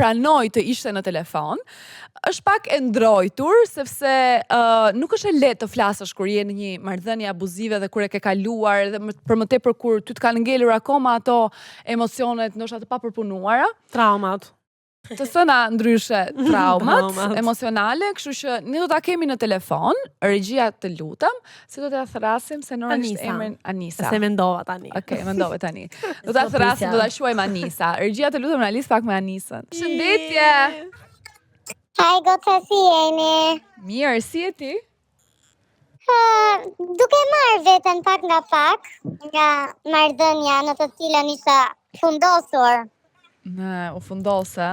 pranoi të ishte në telefon. Është pak e ndrojtur sepse uh, nuk është e lehtë të flasësh kur je në një marrëdhënie abuzive dhe kur e ke kaluar dhe më, për më tepër kur ty të kanë ngelur akoma ato emocionet ndoshta të papërpunuara. Traumat. Të thëna ndryshe traumat, traumat emocionale, kështu që ne do ta kemi në telefon, regjia të lutem, se do ta thërrasim se normalisht emrin Anisa. Se mendova tani. Okej, okay, mendove tani. Do ta thërrasim, do ta quajmë Anisa. Regjia të lutem na lidh pak me Anisën. Përshëndetje. Hi goca, si jeni? Mirë, si je ti? Uh, duke marrë veten pak nga pak, nga marrëdhënia në të cilën isha fundosur. Në, u fundose,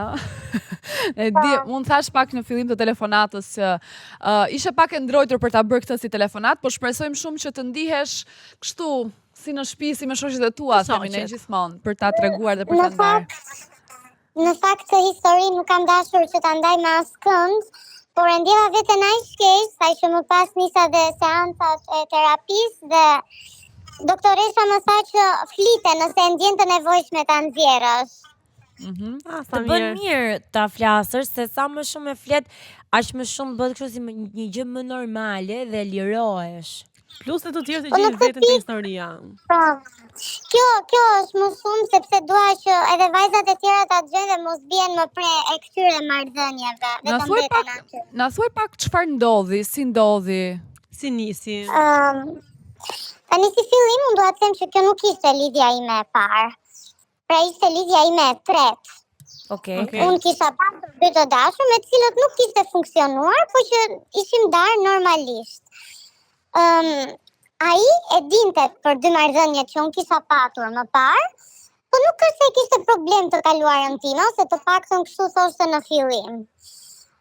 E di, po. unë thashë pak në fillim të telefonatës që uh, ishe pak e ndrojtur për ta bërë këtë si telefonatë, po shpresojmë shumë që të ndihesh kështu si në shtëpi, si me shoqet e tua, themi ne gjithmonë, për ta treguar dhe për ta ndarë. Në fakt këtë histori nuk kam dashur që ta ndaj me askënd, por e ndjeva veten aq keq, saqë më pas nisa dhe seancat e terapisë dhe doktoresha më tha që flite nëse e ndjen të nevojshme ta nxjerrësh. Mm -hmm. ah, të bën mirë ta flasësh, se sa më shumë e flet, aq më shumë bëhet kështu si një gjë më normale dhe lirohesh. Plus se të tjerët e po gjejnë veten te historia. Po. Kjo kjo është më shumë sepse dua që edhe vajzat e tjera ta dëgjojnë dhe mos bien më pre e këtyre marrëdhënieve, vetëm thuaj pak, aty. Na thuaj pak çfarë ndodhi, si ndodhi, si nisi. Ëm um, Tani si fillim unë dua të them që kjo nuk ishte lidhja ime e parë. Pra ishte lidhja ime e tretë. Okej. Okay. Okay. Unë kisha pasur dy të dashur me të cilët nuk kishte funksionuar, po që ishim ndarë normalisht. Um, ai e dinte për dy marrëdhëniet që unë kisha patur më parë, po nuk është se e kishte problem të kaluarën time, ose të paktën kështu thoshte në fillim.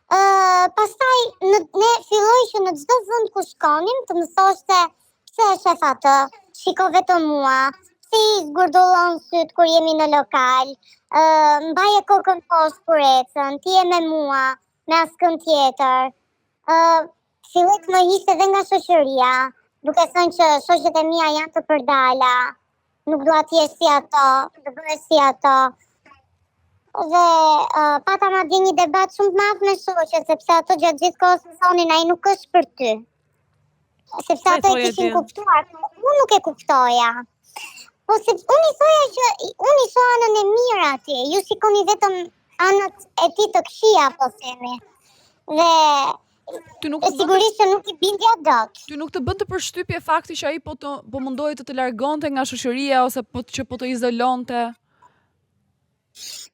Uh, pastaj në, ne filloi që në çdo vend ku shkonim të më thoshte Pse e shef atë? Shiko vetëm mua. Pse i zgurdullon sytë kur jemi në lokal? Ë, mbaje kokën poshtë kur ecën, ti je me mua, me askënd tjetër. Ë, filloi të më hiqte edhe nga shoqëria, duke thënë që shoqet e mia janë të përdala, nuk dua të jesh si ato, të bëhesh si ato. Dhe uh, pata madje një debat shumë të madh me shoqet, sepse ato gjatë gjithë kohës më thonin ai nuk është për ty. Sepse ato e kishin kuptuar, po unë nuk e kuptoja. Po sepse unë i thoja që unë i shoh anën e mirë atij, ju shikoni vetëm anët e tij të këqija, po themi. Dhe Ty nuk të sigurisht që nuk i bindja dot. Ty nuk të bënte përshtypje fakti që ai po të po mundohej të të largonte nga shoqëria ose po që po të izolonte?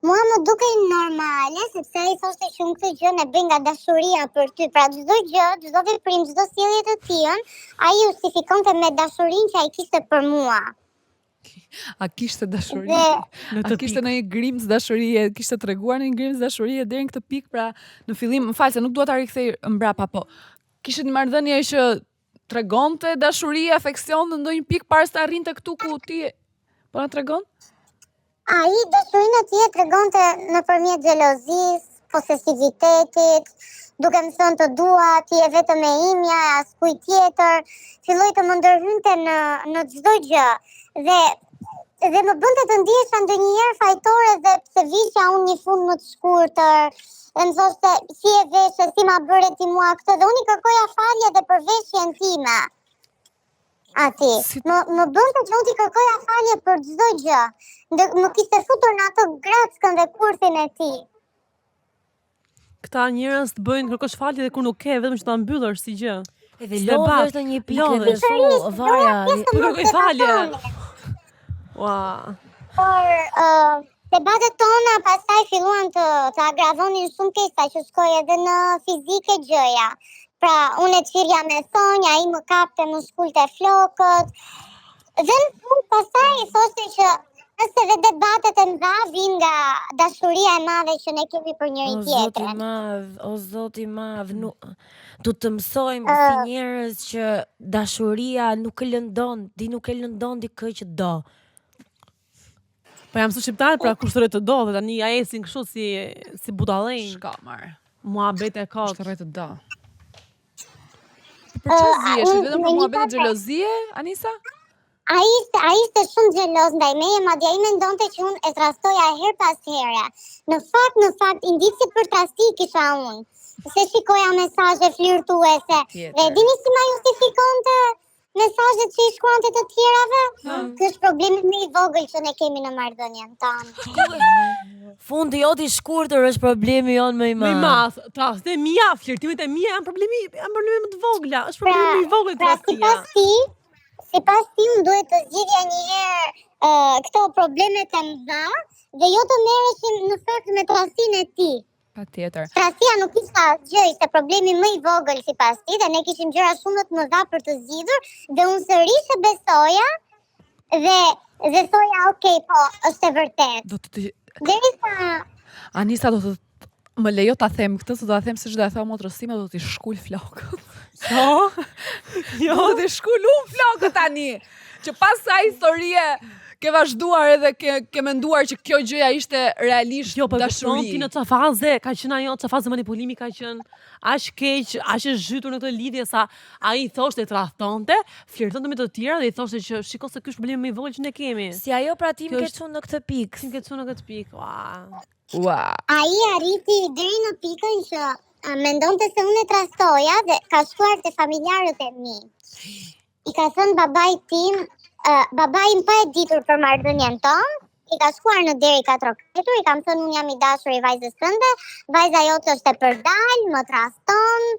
Mua më dukej normale, sepse ai thoshte që unë këtë gjë e bëj nga dashuria për ty. Pra çdo gjë, çdo veprim, çdo sjellje të tijën, ai justifikonte me dashurinë që ai kishte për mua. A kishte dashuri? Dhe... A kishte ndonjë grimcë dashurie, kishte treguar ndonjë grimcë dashurie deri në këtë pikë, pra në fillim, më fal se nuk dua ta rikthej mbrapa, po kishte një marrëdhënie që tregonte dashuri, afeksion në ndonjë pikë para se të arrinte këtu ku ti po na tregon? Ai dashurinë e tij e tregonte nëpërmjet xhelozisë, posesivitetit, duke më thënë të dua, ti je vetëm e imja, e askujt tjetër, filloi të më ndërhynte në në çdo gjë dhe dhe më bënte të ndihesha ndonjëherë fajtore dhe pse vishja unë një fund më të shkurtër, dhe më thoshte si e veshe, si ma bëre ti mua këtë dhe unë i kërkoja falje dhe për veshjen time. Atij. Si... Më, më bënte që unë t'i kërkoja falje për çdo gjë. Ndë, më kishte futur në atë grackën dhe kurthin e tij. Këta njerëz të bëjnë kërkosh falje dhe kur nuk ke, vetëm që ta mbyllësh si gjë. Edhe lodhesh në një pikë dhe thu, vaja. Po kërkoj falje. Ua. Por, uh, debatet tona pastaj filluan të, të agravonin shumë keq, sa që shkoi edhe në fizike gjëja. Pra, unë e çirrja me thonj, ai më kapte, më shkulte flokët. Dhe në fund pastaj i thoshte që nëse dhe debatet e mëdha vijnë nga dashuria e madhe që ne kemi për njëri tjetrin. O zoti madh, o zoti madh, nuk do të mësojmë uh, si njerëz që dashuria nuk e lëndon, di nuk e lëndon dikë që do. Po jam su shqiptar, pra kush të të do dhe tani ja ecin kështu si si budallenj. Shka marr. Muhabete kot. Kush të do. Për çfarë zihesh? Vetëm për muhabete xhelozie, Anisa? Ai ishte ai ishte shumë xheloz ndaj meje, madje ai mendonte që unë e tradhtoja herë pas here. Në fakt, në fakt, indiciet për tradhti i kisha unë. Se shikoja mesazhe flirtuese. Dhe e dini si ma justifikonte mesazhet që i shkruante të tjerave? Ky është problemi më i vogël që ne kemi në marrëdhënien tonë. Fundi jot i shkurtër është problemi jonë më i Më i madh. madh, tradhtitë e mia, flirtimet e mia janë problemi, janë probleme më të vogla, është Pra, problemi më i vogël pra tradhtia. sipas tij, sipas tij unë duhet të zgjidhja një herë uh, këto problemet e mëdha dhe jo të merreshim në fakt me tradhtinë e tij. Patjetër. Tradhtia nuk ishte asgjë, ishte problemi më i vogël sipas tij dhe ne kishim gjëra shumë më të mëdha për të zgjidhur dhe unë sërish e besoja dhe dhe thoja, ok, po, është e vërtetë. Do të të Derisa Anisa do të më lejo ta them këtë, se do ta them siç do ta them motrës sime, do t'i shkul flokët. Po. Jo, do t'i shkul unë flokët tani. Që pas kësaj historie ke vazhduar edhe ke ke menduar që kjo gjëja ishte realisht Jo, po e kupton dashuri. ti në çfarë faze ka qenë ajo, çfarë faze manipulimi ka qenë, aq keq, aq e zhytur në këtë lidhje sa ai thoshte tradhtonte, flirtonte me të tjera dhe i thoshte që shiko se ky është problemi më i vogël që ne kemi. Si ajo pra ti Kjo më ke është- çuar në këtë pikë. Si më ke çuar në këtë pikë? Ua. Ua. ai arriti deri në pikën që a, mendonte se unë e tradhtoja dhe ka shkuar te familjarët e mi. I ka thënë babait tim, uh, babai im pa e ditur për marrëdhënien tonë, i ka shkuar në derë i ka trokitur, i kam thënë unë jam i dashur i vajzës tënde, vajza jote është e përdal, më tradhton.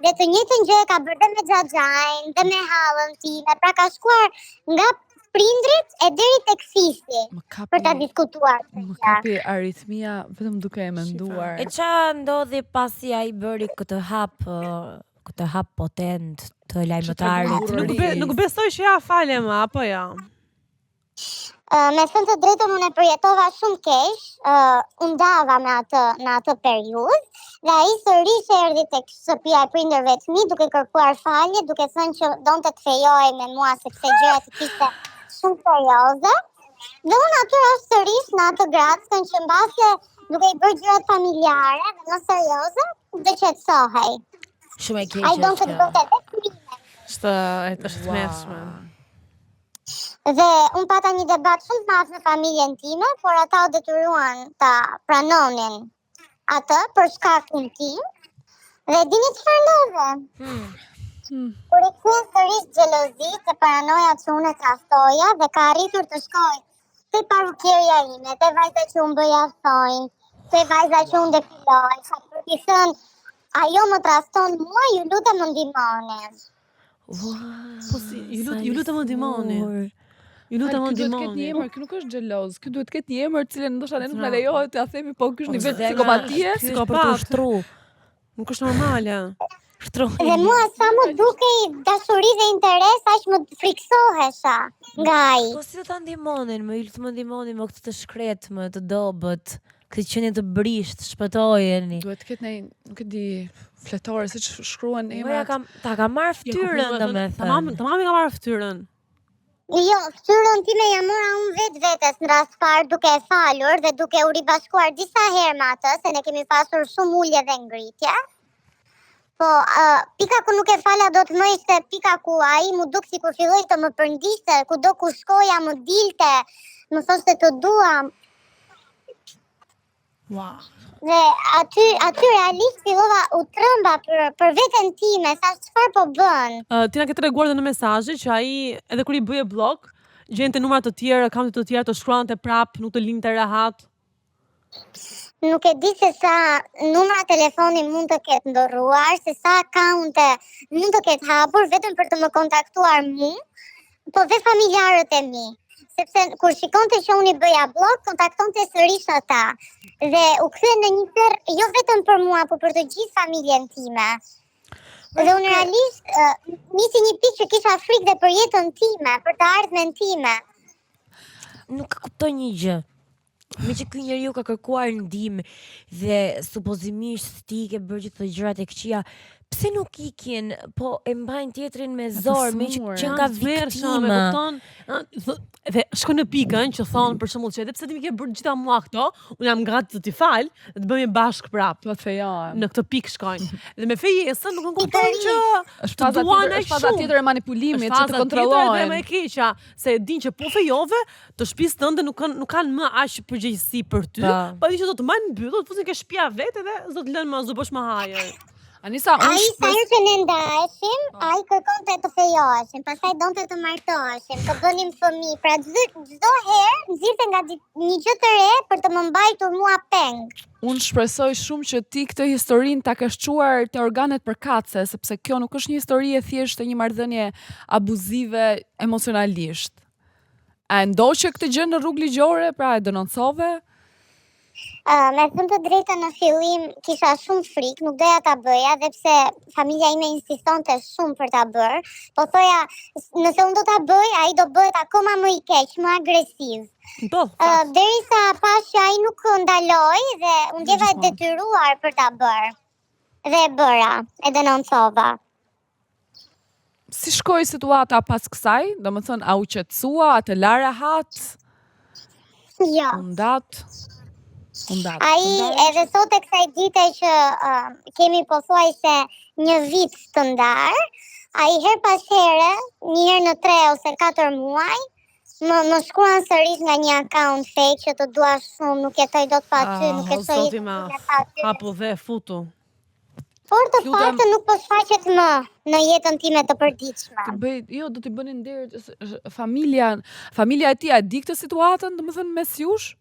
Dhe të njëjtën gjë e ka bërë dhe me xhaxhain, dhe me hallën time, pra ka shkuar nga prindrit e deri tek fisi Më për ta kapi diskutuar këtë më gjë. kapi aritmia vetëm duke e menduar. E qa ndodhi pasi ai bëri këtë hap, ë, këtë hap potent të lajmëtarit? Nuk be, nuk besoj që ja falem, apo jo. Ë, me thënë të drejtën unë e përjetova shumë keq, ë u ndava me atë në atë periudhë dhe ai sërish erdhi tek shtëpia e prindërve të mi duke kërkuar falje, duke thënë që donte të fejohej me mua sepse gjërat i kishte shumë serioze. Dhe unë aty është sërish në atë grackën që mbase duke i bërë gjërat familjare dhe më serioze, do qetësohej. Shumë e keqe. Ai donte është të kjo. bënte edhe fëmijë. Është është e tmerrshme. Dhe unë pata një debat shumë të madh në familjen time, por ata u detyruan ta pranonin atë për shkakun tim. Dhe dini çfarë ndodhi? Hmm. Kur i kthyen sërish xhelozitë dhe paranoja që unë e tradhtoja dhe ka arritur të shkoj te parukierja ime, te vajza që unë bëja thonjë, te vajza që unë depilohesha, për t'i thënë ajo më tradhton mua, ju lutem më ndihmoni. Ua, Po si, ju lut, sa ju lutem më ndihmoni. i Ju lutem më Ky duhet të ketë një ndihmoni. emër, ky nuk është xheloz, ky duhet të ketë një emër të cilin ndoshta ne nuk na Pra. lejohet t'ia themi, po ky është nivel Zemra, psikopatie. Ky është për të Psikopat. shtru. Nuk është normale. Shtru. Dhe mua sa më dukej dashuri dhe interes, aq më friksohesha nga ai. Po si do ta ndihmonin, më ju lutem më ndihmoni më këtë të shkret, më të dobët, këtë qenie të brisht, shpëtojeni. Duhet të ketë një, nuk e di, fletore siç shkruan Moja emrat. kam, ta ka marrë Ja, fytyrën, kuptoj, domethënë. Tamam, tamam i ka marrë fytyrën. Jo, fytyrën time ja mora unë vetë vetes në rast parë duke e falur dhe duke u ribashkuar disa herë me atë, se ne kemi pasur shumë ulje dhe ngritje. Po, uh, pika ku nuk e fala do të më ishte pika ku ai mu duk sikur filloi të më përndiqte, kudo ku shkoja më dilte, më thoshte të dua. Ua. Dhe aty aty realisht fillova u trëmba për për veten time, thash çfarë po bën? Ë, ti na ke treguar edhe në mesazhe që ai edhe kur i bëje blok, gjente numra të tjerë, akaunte të tjera të shkruante prap, nuk të linte rehat. Nuk e di se sa numra telefoni mund të ketë ndërruar, se sa akaunte mund të ketë hapur vetëm për të më kontaktuar mu, po dhe familjarët e mi. Sepse kur shikonte që unë i bëja blok, kontaktonte sërish ata. Dhe u kthye në një tërr jo vetëm për mua, po për të gjithë familjen time. Dhe unë realisht ë, nisi një pikë që kisha frikë dhe për jetën time, për të ardhmen time. Nuk e kuptoj një gjë. Me që ky njeriu ka kërkuar ndihmë dhe supozimisht ti ke bërë gjithë këto gjërat e këqija, Pse nuk ikin, po e mbajnë tjetrin me zor, me që, që nga viktima. Me kupton? Dhe shkon në pikën që thonë për shembull që edhe pse ti më ke bërë gjitha mua këto, unë jam gati të t'i fal dhe të bëhemi bashkë prapë. Do të fejohem. Në këtë pikë shkojnë. Dhe me fejesën nuk nënkupton që është faza tjetër, është faza tjetër e manipulimit që të kontrollojnë. Është faza tjetër më e keqja, se e din që po fejove, të shtëpisë tënde nuk kanë nuk kanë më aq përgjegjësi për ty, po e din që do të mbajnë mbyllur, do të fusin ke shtëpia vetë edhe s'do të lënë më, s'do bësh më hajër. Anisa, unë Ai sa herë që ne ndaheshim, po. ai kërkonte të fejoheshim, pastaj donte të martoheshim, të bënim fëmijë. Pra çdo çdo herë nxirrte nga një gjë të re për të më mbajtur mua peng. Unë shpresoj shumë që ti këtë historinë ta kesh çuar te organet përkatëse, sepse kjo nuk është një histori e thjeshtë e një marrëdhënie abuzive emocionalisht. A e ndoqe këtë gjë në rrugë ligjore, pra e denoncove? Uh, me thënë të drejtën në fillim kisha shumë frikë, nuk doja ta bëja dhe pse familja ime insistonte shumë për ta bërë, po thoja nëse unë do ta bëj, ai do bëhet akoma më i keq, më agresiv. Po. Uh, derisa pashë që ai nuk ndaloi dhe u ndjeva e detyruar për ta bërë. Dhe e bëra, e denoncova. Si shkoi situata pas kësaj? Domethënë, a u qetësua, a të la rehat? Jo. U ndatë? U ndatë. Ai edhe sot e kësaj dite që uh, kemi pothuajse një vit të ndarë, ai herë pas here, një herë në 3 ose 4 muaj, më, më shkruan sërish nga një account fake që të dua shumë, nuk jetoj dot pa ty, ah, nuk e shoh jetën pa ty. Hapu dhe futu. Por të paktën nuk po shfaqet më në jetën time të përditshme. Të bëj, jo, do t'i bënin nder familja, familja e tij a e di këtë situatën, domethënë mes jush?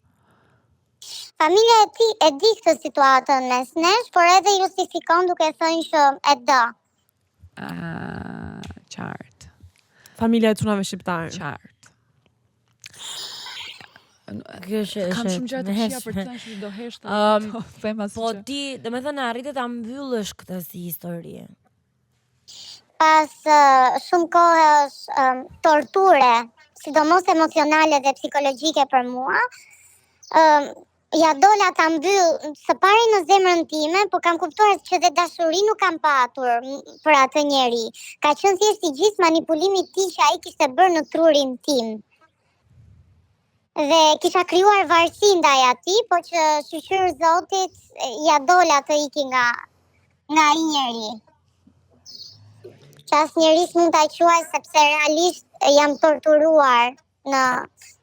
Familja e tij e di këtë situatën mes nesh, por edhe justifikon duke thënë që e do. Ah, qartë. Familja e çunave shqiptarë. Qartë. Kjo është Kam shumë gjëra të këqija për të thënë që do hesht. Um, po them asgjë. Po ti, domethënë arrite ta mbyllësh këtë si histori. Pas uh, shumë kohësh um, torture, sidomos emocionale dhe psikologjike për mua, um, ia dola ta mbyll së pari në zemrën time, po kam kuptuar që dhe dashuri nuk kam patur për atë njeri. Ka qenë thjesht i gjithë manipulimi i tij që ai kishte bërë në trurin tim. Dhe kisha krijuar varësi ndaj atij, po që shyqyr Zotit ia dola të iki nga nga ai njeri. Që as njeri s'mund ta quaj sepse realisht jam torturuar në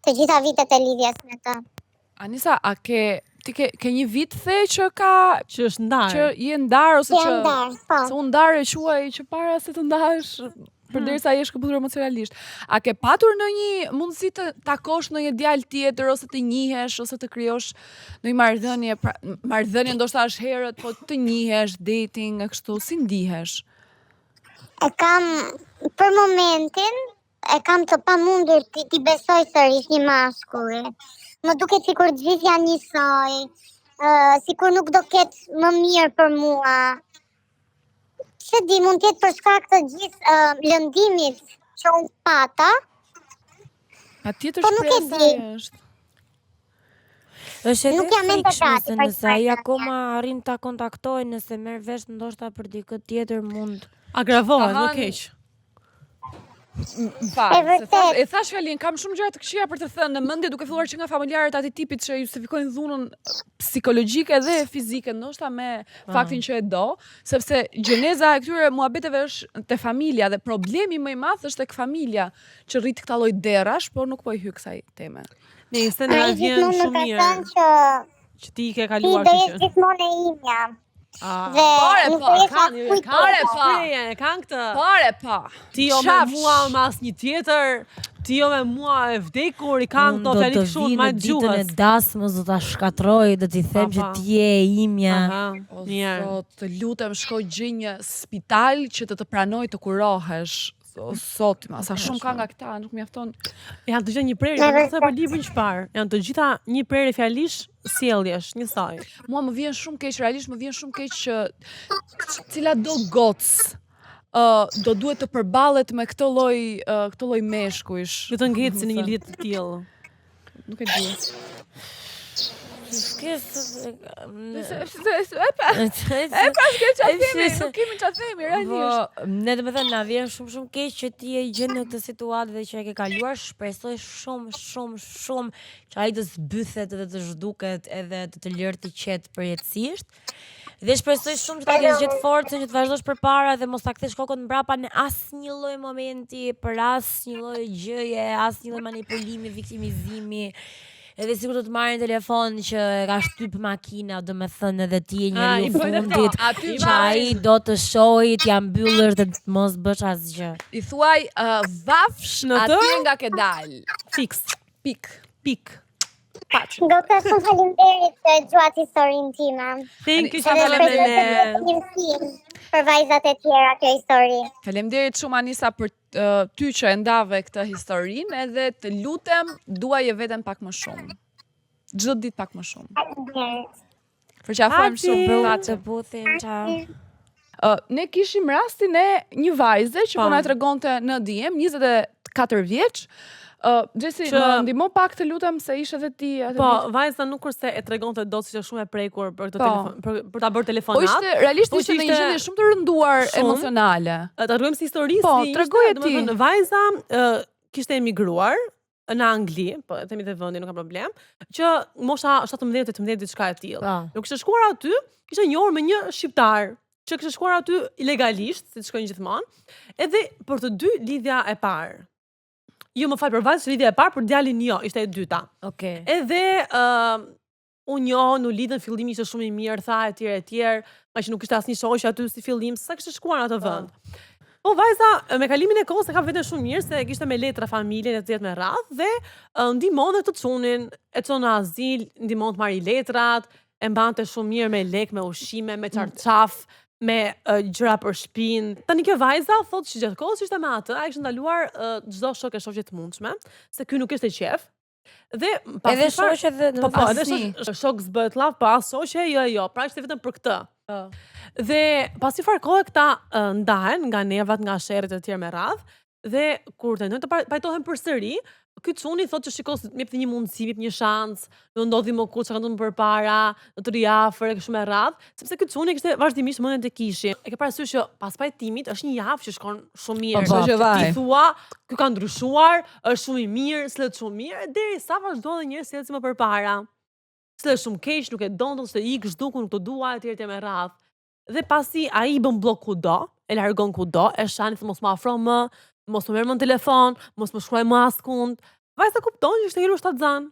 të gjitha vitet e lidhjes me të. Anisa, a ke ti ke ke një vit the që ka që është ndarë. Që je ndarë ose që ndarë, po. Se unë ndarë e quaj që para se të ndahesh përderisa je shkëputur emocionalisht. A ke patur ndonjë mundësi të takosh ndonjë djalë tjetër ose të njihesh ose të krijosh ndonjë marrëdhënie, pra, marrëdhënie ndoshta është herët, po të njihesh, dating e kështu, si ndihesh? E kam për momentin e kam të pamundur t'i t'i besoj sërish një mashkulli. Më duket sikur të gjithë janë njësoj, uh, sikur nuk do ketë më mirë për mua. S'e di, mund të jetë për shkak të gjithë uh, lëndimit që unë pata. Patjetër po nuk e di. është. Është edhe Nuk jam ende frikshme gati se për nëse ai marrëdhënie. akoma arrin ta kontaktojë, nëse merr vesh ndoshta për dikë tjetër mund Agravohet, më Tahan- keq. Më fal, E se vërtet. thash, e thash fjalinë, kam shumë gjëra të këqija për të thënë në mendje duke filluar që nga familjarët e atij tipit që justifikojnë dhunën psikologjike dhe fizike, ndoshta me faktin që e do, sepse gjeneza e këtyre muhabeteve është te familja dhe problemi më i madh është tek familja që rrit këta lloj derrash, por nuk po i hy kësaj teme. Nëse na Ai vjen gjithmonë më shumë ka mirë thënë që që ti i ke ti kaluar do këtë jesh gjë. gjithmonë e imja. Ah. Dhe Pare, nuk po, do jesh Kanë, askujt kanë Pare, tjetër. pa. shprehje, e kanë këtë. Pare pa. Ti jo me Qafsh. mua me asnjë tjetër, ti jo me mua e vdekur, i kanë Unë këto do fjali të kështu vi në në majë ditën e gjuhës. dasmës, do ta shkatroj, do t'i them Pa, që pa. ti je e imja. Aha, O mirë. zot, të lutem shko gjej një spital që të të pranoj të kurohesh. O zot, ma sa shumë ka nga këta, nuk mjafton. Janë të gjitha një prerje, po nuk për librin çfarë. Janë të gjitha një prerje fjalish, sjelljesh, njësoj. Mua më vjen shumë keq, realisht më vjen shumë keq që cila do gocë uh, do duhet të përballet me këtë lloj uh, këtë lloj meshkujsh. Do të ngecin në një lidhje të tillë. Nuk e di. S'ke E pra, e pra s'ke ça themi, nuk kemi ça themi, realisht. Po, ne domethënë, na vjen shumë shumë keq që ti je gjend në këtë situatë dhe që e ke kaluar, shpresoj shumë, shumë, shumë që ai të zbythet dhe të zhduket edhe të të lërë të qetë përjetësisht. Dhe shpresoj shumë që ta kesh gjetë forcën që të vazhdosh përpara dhe mos ta kthesh kokën mbrapa në asnjë lloj momenti, për asnjë lloj gjëje, asnjë lloj manipulimi, viktimizimi. Edhe sikur të të marrin telefon që e ka shtyp makina, domethënë edhe ti je njeriu i fundit Aty që ai do të shohë, t'ia mbyllësh dhe të mos bësh asgjë. I thuaj uh, vafsh Në të? aty nga ke dal. Fiks. Pik. Pik. Paç. Goca shumë faleminderit që e dëgjuat historinë time. Thank you që Edhe fole me shpresoj të ne. jetë një mësim për vajzat e tjera kjo histori. Faleminderit shumë Anisa për uh, ty që e ndave këtë historinë edhe të lutem duaje veten pak më shumë. Çdo ditë pak më shumë. Faleminderit. Përqafojmë Paçi. shumë Të puthim, ciao. Uh, ne kishim rastin e një vajze që po Po. na tregonte në DM, 24 vjeç. Uh, Gjesi, Që- më ndihmo pak të lutem se ishe edhe ti atë Po, ditë. vajza nuk kurse e tregonte dot se ishte shumë e prekur për këtë Po. telefon, për, për ta bërë Po telefonat. ishte realisht po ishte që në një ishte gjendje shumë të rënduar shumë. emocionale. Ta tregojmë si histori Po, si ishte, tregoje ti. domethënë, vajza ë, kishte emigruar në Angli, po e themi dhe vendin, nuk ka problem, që mosha 17 18 diçka e tillë. Po. Nuk kishte shkuar aty, kishte njohur me një shqiptar që kishte shkuar aty ilegalisht, siç shkojnë gjithmonë, edhe për të dy lidhja e parë. Jo, më fal për vajzën, lidhja e parë, për djalin jo, ishte e dyta. Okej. Edhe ë u njohën, u lidhën, fillimi ishte shumë i mirë, tha etj etj, nga që nuk kishte asnjë shoqe aty si fillim, sa kishte shkuar në atë vend. Po vajza me kalimin e kohës e ka veten shumë mirë se e kishte me letra familjen e të tjerë me radhë dhe ë, ndihmon dhe të çunin, e çon në azil, ndihmon të marrë letrat, e mbante shumë mirë me lek, me ushqime, me çarçaf, me ë, gjëra për shtëpinë. Tani kjo vajza thotë që gjatë kohës që ishte me atë, ai kishte ndaluar ë, çdo shok e shoqe të mundshme, se ky nuk ishte qef. Dhe pas Edhe një farë- shoqe dhe Po po, edhe Asni. shok, shok s'bëhet llaf, po as shoqe, jo jo, pra ishte vetëm për këtë. Po. Dhe pas një farë kohe këta ë, ndahen nga nervat, nga sherret e tjerë me radhë, dhe kur tentojnë të pa- pajtohen përsëri, ky çuni thotë që shiko, më jep një mundësi, më jep një shans, do ndodhi më kur çka ka ndodhur më përpara, do të rri afër e kështu me radhë, sepse ky çuni kishte vazhdimisht mendjen tek ishi. E ke parasysh që pas pajtimit është një javë që shkon shumë mirë. Po, po. që vaj. Ti thua, ky ka ndryshuar, është shumë i mirë, sillet shumë mirë, derisa vazhdon edhe njerëz sillet si më përpara. Sillet shumë keq, nuk e don, thotë se ik, zhduku, nuk të dua etj etj me radhë. Dhe pasi ai i bën bllok kudo, e largon kudo, e shan, i thotë mos më afro më, mos më merr më në telefon, mos më shkruaj më askund. Vajza kupton që ishte ngelur shtatzan.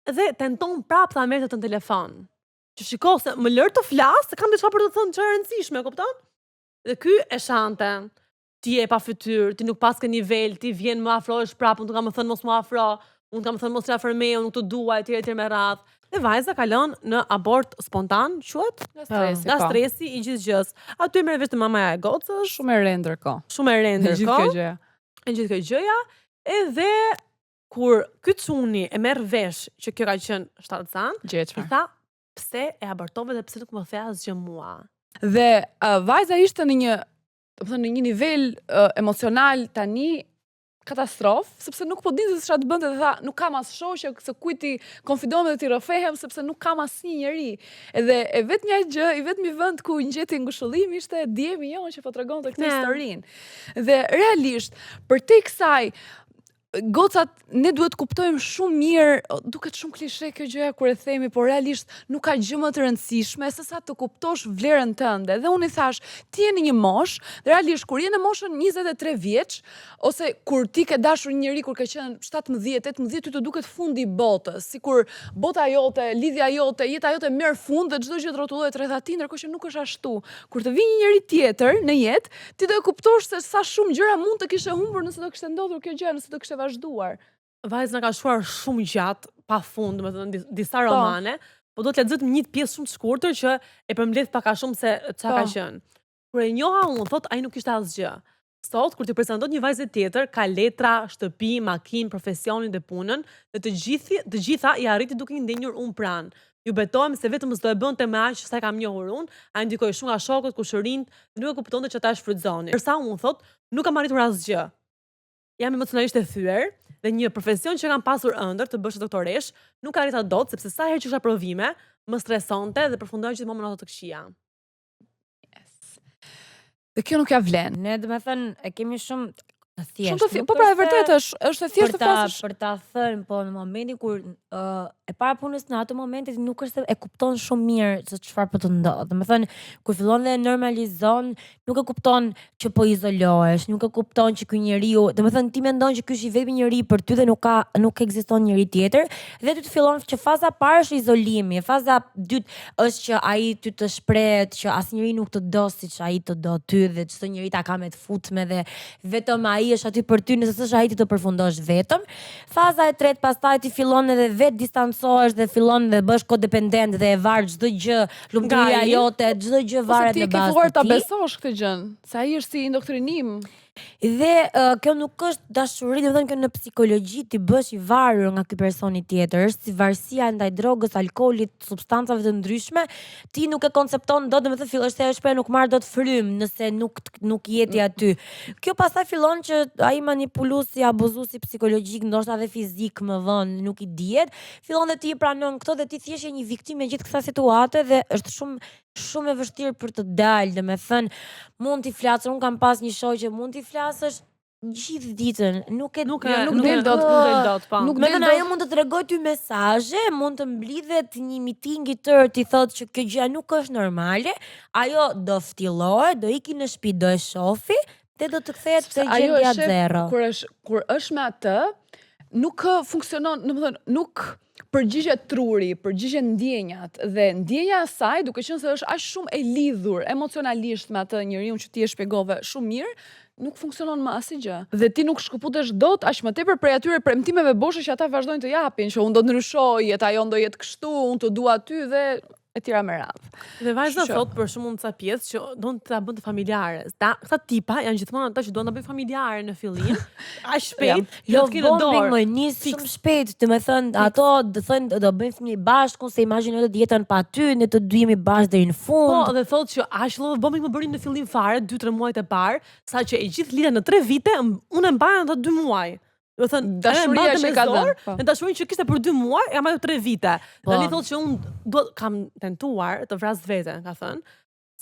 Dhe tenton prapë ta merrte të në telefon. Që shiko se më lër të flas, se kam diçka për të thënë që e rëndësishme, kupton? Dhe ky e shante. Ti je pa fytyrë, ti nuk paske nivel, ti vjen më afrohesh prapë, unë të kam thënë mos më afro, unë të kam thënë mos rri me, unë nuk të dua etj etj me radhë. Dhe vajza kalon në abort spontan, quhet? Nga stresi, Nga po. stresi i gjithë gjës. Aty merr vesh të mamaja e gocës, Shumë e re ndërkohë. shumë e re Gjithë kjo ndërkohë, gjëja. e gjithë kjo gjëja, edhe kur ky çuni e merr vesh që kjo ka qenë shtatzan, Gjë i çfarë. tha pse e abortove dhe pse nuk më the asgjë mua. Dhe uh, vajza ishte në një, do të thënë në një nivel uh, emocional tani katastrof, sepse nuk po dinte se çfarë të bënte dhe tha, nuk kam as shoqe, se kujt ti konfidohem dhe ti rrëfehem sepse nuk kam asnjë njeri. Edhe e vetmja gjë, i vetmi vend ku ngjeti ngushëllim ishte DM-i jon që po tregonte këtë Ne. historinë. Dhe realisht, përtej kësaj, gocat ne duhet të kuptojmë shumë mirë, o, duket shumë klishe kjo gjëja kur e themi, por realisht nuk ka gjë më të rëndësishme se sa të kuptosh vlerën tënde. Dhe unë i thash, ti je në një moshë, dhe realisht kur je në moshën 23 vjeç ose kur ti ke dashur një njeri kur ke qenë 17, 18, ty të duket fundi i botës, sikur bota jote, lidhja jote, jeta jote merr fund dhe çdo gjë të rrotullohet rreth atij, ndërkohë që nuk është ashtu. Kur të vijë një njeri tjetër në jetë, ti do e kuptosh se sa shumë gjëra mund të kishe humbur nëse do kishte ndodhur kjo gjë, nëse do kishte vazhduar. Vajza na ka shkruar shumë gjatë, pa fund, domethënë disa romane, po do të lexoj vetëm një pjesë shumë të shkurtër që e përmbledh pak a shumë se çka ka Po. qenë. Kur e njoha unë, thot ai nuk ishte asgjë. Sot kur ti prezanton një vajzë tjetër, ka letra, shtëpi, makinë, profesionin dhe punën, dhe të gjithi, të gjitha i arriti duke i ndenjur unë pranë. Ju betohem se vetëm s'do e bënte me aq sa e kam njohur unë, ai ndikoi shumë nga shokët, kushërinjt, dhe nuk e kuptonte që ata e shfrytëzonin. Ndërsa unë thot, nuk kam arritur asgjë. Jam emocionalisht e thyer dhe një profesion që kam pasur ëndër të bësh doktoresh, nuk arrita dot sepse sa herë që kisha provime, më stresonte dhe përfundoja gjithmonë me nota të këqija. Yes. Dhe kjo nuk ja vlen. Ne do me thënë, e kemi shumë të thjeshtë. Shumë të thjeshtë. nuk Po pra e është se vërtetë është, është e thjeshtë për të ta flasësh. për ta thënë, po në momentin kur e para punës në atë moment ti nuk është se e kupton shumë mirë se çfarë po të ndodh. Do të thënë, kur fillon dhe e normalizon, nuk e kupton që po izolohesh, nuk e kupton që ky njeriu, do të thënë ti mendon që ky është i vetmi njeri për ty dhe nuk ka nuk ekziston njeri tjetër dhe ty të fillon që faza e parë është izolimi, faza e dytë është që ai ty të shprehet që asnjëri nuk të do siç ai të do ty dhe çdo njeri ta ka me të futme dhe vetëm ai është aty për ty, nëse s'është ai ti të përfundosh vetëm. Faza e tretë pastaj ti fillon edhe vet distancohesh dhe fillon dhe bësh kodependent dhe e var çdo gjë, lumturia Nga ai. jote, çdo gjë Ose varet ti në e ke bazë filluar të ta tij. besosh këtë gjën, se ai është si indoktrinim. Dhe kjo nuk është dashuri, do të thënë kjo në psikologji ti bësh i varur nga ky personi tjetër, është si varësia ndaj drogës, alkoolit, substancave të ndryshme, ti nuk e koncepton dot, domethënë fill është ajo shprehja nuk marr dot frym nëse nuk nuk je ti aty. Kjo pastaj fillon që ai manipuluesi, abuzuesi psikologjik, ndoshta edhe fizik më vonë, nuk i dihet, fillon dhe ti i pranon këto dhe ti thjesht je një viktimë e gjithë kësaj situate dhe është shumë shumë e vështirë për të dalë, do me thënë, mund t'i flasësh, unë kam pas një shoqe, mund t'i flasësh gjithë ditën, nuk e Nuk Jo, e nuk nuk del e- dot. Nuk del dot, po. Nuk Me del thënë, dot. ajo mund të tregoj ty mesazhe, mund të mblidhet një miting i tërë ti thotë që kjo gjë nuk është normale, ajo do ftillohet, do iki në shtëpi, do e shofi dhe do të kthehet Sepse te ajo e gjendja shef zero. Kur është kur është me atë, nuk funksionon, domethënë nuk përgjigjet truri, përgjigjet ndjenjat dhe ndjenja e saj, duke qenë se është aq shumë e lidhur emocionalisht me atë njeriu që ti e shpjegove shumë mirë, nuk funksionon më asgjë. Dhe ti nuk shkëputesh dot aq më tepër prej atyre premtimeve boshe që ata vazhdojnë të japin, që unë do të ndryshoj, jeta jonë do jetë kështu, unë të dua ty dhe e tjera me radhë. Dhe vajza Kështu që- thot për shumë ca pjesë që don të ta bënte familjare. Ta, këta tipa janë gjithmonë ata që duan ta bëjnë familjare në fillim, aq shpejt, jo Love të kenë në bombing dorë. më nis shumë shpejt, do me thënë, ato do thënë do bëjnë fëmijë bashku, se imagjino të jetën pa ty, ne të dy jemi bashkë deri në Po, fund. dhe thot që aq love bombing më bëri në fillim fare, 2-3 muajt e parë, sa që e gjithë lidhja në 3 vite, unë e mbaja ato 2 muaj. Do të thënë, Dashuria ajo e mbante që me ka zor, dhënë, po. Në dashurinë që kishte për 2 muaj, e mbajtur 3 vite. Po. Tani thotë që unë do kam tentuar të vras veten, ka thënë,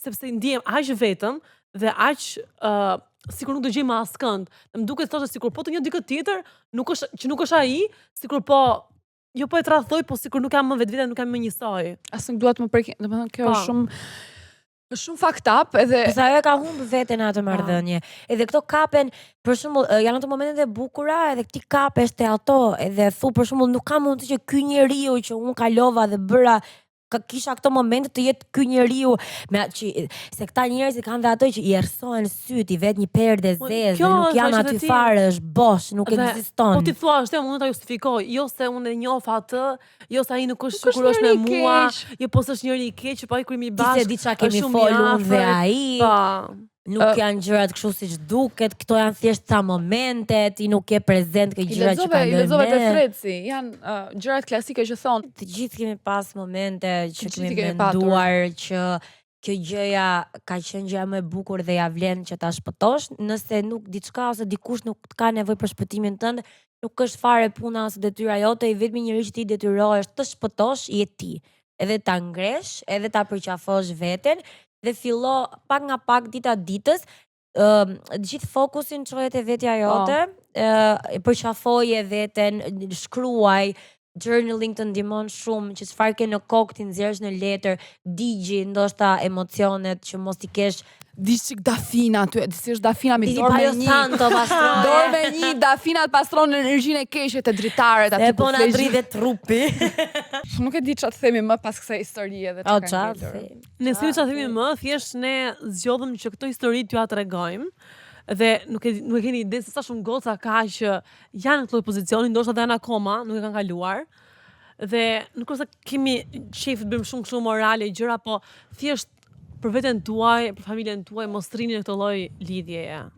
sepse ndihem aq vetëm dhe aq ë sikur nuk do gjej më askënd. Dhe më duket thoshte sikur po të një dikë tjetër, nuk është që nuk është ai, sikur po jo po e tradhtoj, po sikur nuk jam më vetveten, nuk jam më njësoj. As nuk dua të më prekin, domethënë kjo Po. është shumë është shumë fucked up edhe Po se ajo e ka humbë veten në atë marrëdhënie. Edhe këto kapen, për shembull, janë ato momentet e bukura edhe ti kapesh te ato, edhe thu për shembull nuk ka mundësi që ky njeriu që unë kalova dhe bëra ka kisha këto momente të jetë ky njeriu me atë që se këta njerëz i kanë dhe ato që i errësohen syt, i vet një perde Po, zezë, kjo dhe nuk është janë që aty dhe ti- fare, është bosh, nuk Dhe, ekziston. Po ti thua është unë ta justifikoj, jo se unë e njoh atë, jo se ai nuk është Nuk është sikur është me njeri i mua, keq. jo po s'është njeri i keq, po ai kur jemi Ti se bashkë. di çka është kemi shumë i folur unë dhe afërt. ai. Po. Nuk janë gjërat kështu siç duket, këto janë thjesht ca momente, ti nuk je prezent ke I gjërat që lexove, i kalojnë lexove te ne. Threadsi, janë gjërat klasike që thonë Të gjithë kemi pas momente që Të gjithë kemi i kemi patur. menduar që kjo gjëja ka qenë gjëja më e bukur dhe ja vlen që ta shpëtosh, nëse nuk diçka ose dikush nuk ka nevojë për shpëtimin tënd, nuk është fare puna ose detyra jote, i vetmi njeri që ti detyrohesh të shpëtosh je ti. Edhe ta ngresh, edhe ta përqafosh veten dhe fillo pak nga pak dita ditës, ë gjithë fokusin çohet te vetja jote, ë përqafoje veten, shkruaj, journaling të ndihmon shumë që çfarë ke në kokë ti nxjerrësh në letër, digji ndoshta emocionet që mos i kesh di çik dafina aty, di si është dafina mi Di dorë me pajo një. santo pastroje. Dorë me një, dafinat pastron energjinë e keqe të dritaret aty E po ku na flesh. dridhet trupi. Nuk e di çfarë të themi më pas kësaj historie dhe O çka ka qa ngelur. themi. Ne s'kemi çfarë themi më, thjesht ne zgjodhëm që këto histori t'ju tregojmë dhe nuk e nuk e keni ide se sa shumë goca ka që janë në këtë lloj pozicioni, ndoshta dhe janë akoma, nuk e kanë kaluar. Dhe nuk është se kemi qejf të bëjmë shumë kështu morale gjëra, po thjesht për veten tuaj, për familjen tuaj, mos rrini në këtë lloj lidhjeje.